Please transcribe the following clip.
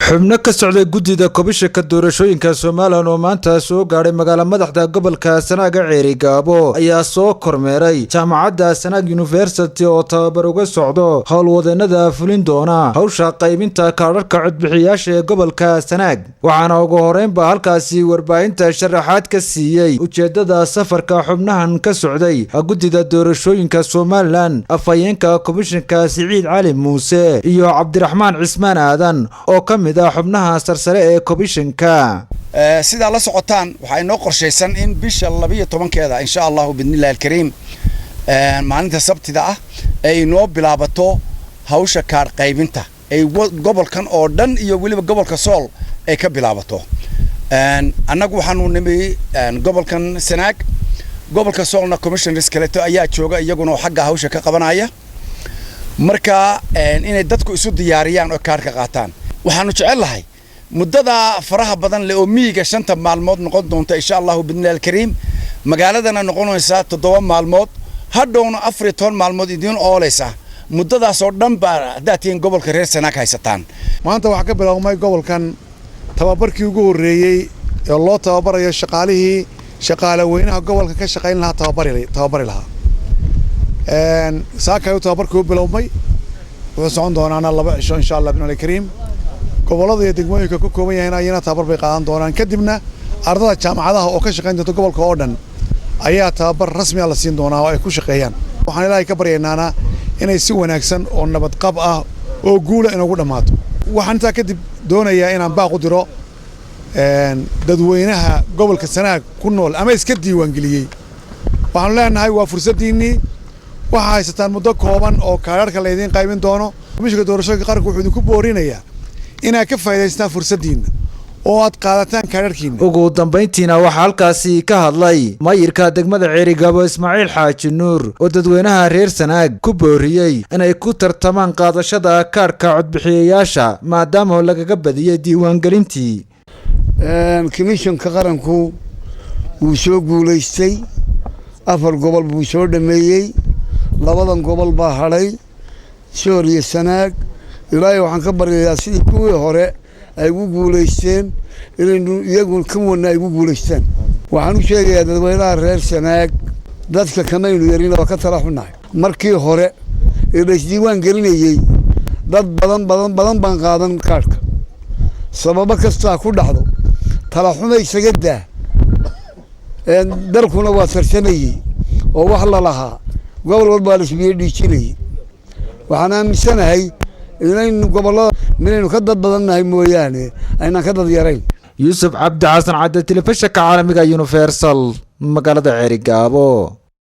Xubno ka socday guddida komishanka doorashooyinka Somaliland oo maanta soo gaadhay magaala madaxda gobolka Sanaaga, Ceerigaabo, ayaa soo kormeeray jaamacadda Sanaag University oo tababar uga socdo howlwadeenada fulin doona hawsha qaybinta kaadharka codbixiyaasha ee gobolka Sanaag. Waxaana ugu horeynba halkaasi warbaahinta sharaxaad ka siiyey ujeedada safarka xubnahan ka socday guddida doorashooyinka Somaliland afhayeenka komishanka Siciid Cali Muuse iyo Cabdiraxmaan Cismaan Aadan oo ka mid ah xubnaha sarsare ee komishanka. Sidaa la socotaan, waxaa inoo qorshaysan in bisha 12-keeda, insha Allahu biidnillahi alkariim, maalinta Sabtida ah, ay inoo bilaabato hawsha kaadh qaybinta ay gobolkan oo dhan iyo weliba gobolka Sool ay ka bilaabato. Annagu waxaanu nimi gobolkan Sanaag. Gobolka Soolna commissioners kaleeto ayaa jooga, iyaguna oo xagga hawsha ka qabanaya. Marka inay dadku isu diyaariyaan oo kaadhka qaataan waxaanu jecel lahay. Muddada faraha badan leh oo miyiga 5-ta maalmood noqon doonta, insha Allahu biidnillahi alkariim, magaaladana noqonaysa 7 maalmood, hadhowna 14 maalmood idiin ooleysa. Muddadaasoo dhan baa haddaad tihiin gobolka reer Sanaag haysataan. Maanta waxaa ka bilaabmay gobolkan tababarkii ugu horreeyey ee loo tababarayo shaqaalihii shaqaale weynaha gobolka ka shaqayn lahaa, tababari lahaa. Saaka ayuu tababarkii u bilowmay, wuxuu socon doonaana 2 cisho, insha Allah biidnillahi kariim. Gobollada iyo degmooyinka ka kooban yahayna ayana tababar bay qaadan doonaan. Kadibna ardada jaamacadaha oo ka shaqayn doonta gobolka oo dhan ayaa tababar rasmiya la siin doonaa oo ay ku shaqeeyaan. Waxaan Ilaahay ka baryaynaana inay si wanaagsan oo nabadqab ah oo guula inoogu dhammaato. Waxaan intaa kadib doonayaa inaan baaq u diro dadweynaha gobolka Sanaag ku nool ama iska diiwaangeliyey. Waxaanu leenahay, waa fursaddiinnii. Waxaa haysataan muddo kooban oo kaadharka laydiin qaybin doono. Komishinka doorashooyinka qaranku wuxuu idinku boorinayaa inaad ka faa'idaystaan fursaddiinna oo aad qaadataan kaadharkiinna. Ugu dambayntiina waxaa halkaasi ka hadlay mayirka degmada Ceerigaabo, Ismaaciil Xaaji Nuur, oo dadweynaha reer Sanaag ku booriyey inay ku tartamaan qaadashada kaadhka codbixiyayaasha, maadaama lagaga badiyey diiwaangelintii. Komishanka qaranku wuu soo guulaystay. Afar gobol buu soo dhameeyey, labadan gobol baa hadhay, Sool iyo Sanaag. Ilaahay waxaan ka baryayaa sidii kuwii hore ay ugu guulaysteen inaynu iyagu kuwana ay ugu guulaystaan. Waxaan u sheegayaa dadweynaha reer Sanaag, dadka kamaynu yarin, waa ka tala xunnahay. Markii hore ee la isdiiwaan gelinayey, dad badan badan badan baan qaadan kaadhka. Sababo kastaa ku dhacdo, talaxuma isaga daa, dalkuna waa tartamayey oo wax la lahaa gobol walbaa laisbiyo dhiijinayey. Waxaan aaminsanahay inaynu gobollada minaynu ka dad badannahay mooyaane aynaan ka dad yarayn. Yuusuf Cabdi Xasan Cadde, telefishinka caalamiga Universal, magaalada Ceerigaabo.